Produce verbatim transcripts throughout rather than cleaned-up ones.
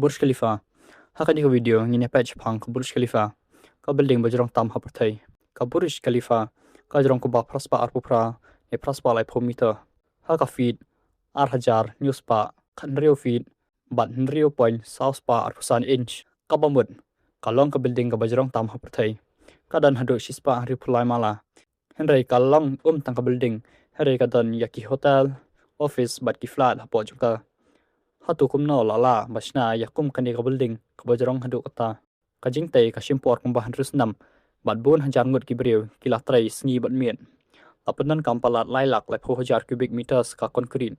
Burj Khalifa. Ha kane ka video ngin ïa peit shaphang ka Burj Khalifa, ka building ba jrong tam ha pyrthei. Ka Burj Khalifa ka jrong kumba phra spah arphew phra ne phra spah laiphew meter. Ha ka feet ar hajar hynñiew spah khathynriew feet bad hynriew point saw spah arphew san inch. Kaba mut ka long ka building kaba jrong tam ha pyrthei. Ka don haduh shi spah hynriewphew lai mala. Hynrei ka long um tang ka building, hynrei ka don ïa ki hotel, office bad ki flat hapoh jong ka. Hato kumno la lah ba shna ïa kum kane ka building kaba jrong haduh katta? Ka jingtei ka shim por kumba hynriew snem bad bun hajar ngut ki briew ki la trei sngi bad miet. La pyndonkam palat lai lak laiphew hajar cubic meters ka concrete,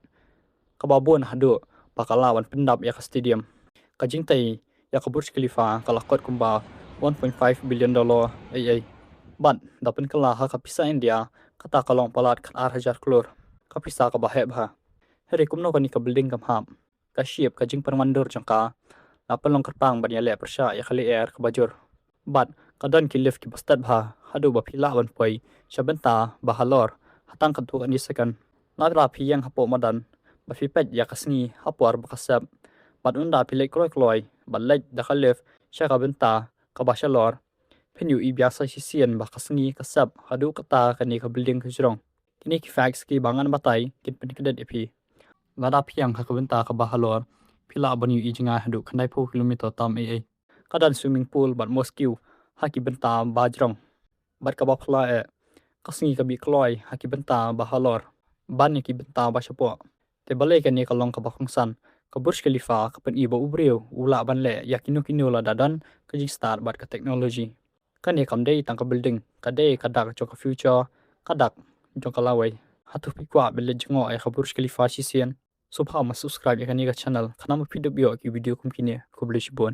kaba bun haduh ba ka lah ban pyndap ïa ka stadium. Ka jingtei ïa ka Burj Khalifa ka la kot kumba one point five billion dollar ei ei. Bad da pynkylla ha ka pisa India, kata ka long palat khatar hajar klur. Ka pisa kaba heh bha. Hynrei kumno kane ka building kam hap? Ka shape, ka jingpynwandur jong ka la pynlong kyrpang ban ïaleh pyrshah ïa ka lyer kaba jur. Bad ka don ki lift kiba stet bha haduh ba phi lah ban poi sha bynta ba halor ha tang katto katne second. Lada phi ïeng hapoh madan bad phi peit ïa ka sngi ha por ba ka sep, bad ynda phi leit kloi kloi bad leit da ka lift sha ka bynta kaba shalor, phin ïohi biang sa shisien ba ka sngi ka sep haduh katta kane ka building ka jrong. Kine ki facts kiba ngan batai kin pynkit ïa phi. Lada phi ïeng ha ka bynta kaba halor, phi lah ban ïohi jngai haduh khyndaiphew kilometer tam ei ei. Ka don swimming pool bad mosque ha ki bynta ba jrong. Bad kaba phylla eh, ka sngi ka bih kloi ha ki bynta ba halor ban ïa ki bynta ba shapoh. Te balei kane ka long kaba kongsan? Ka Burj Khalifa ka pyni ba u briew u lah ban leh ïa kino kino lada don ka jingstad bad ka technology. Kane kam dei tang ka building, ka dei ka dak jong ka future, ka dak jong ka lawei. Hato phi kwah ban leit jngoh ïa ka Burj Khalifa shisien? Sngewbha ma subscribe ïa kane ka channel khnang ba phi dup ïoh ki video kum kine. Khublei shibun.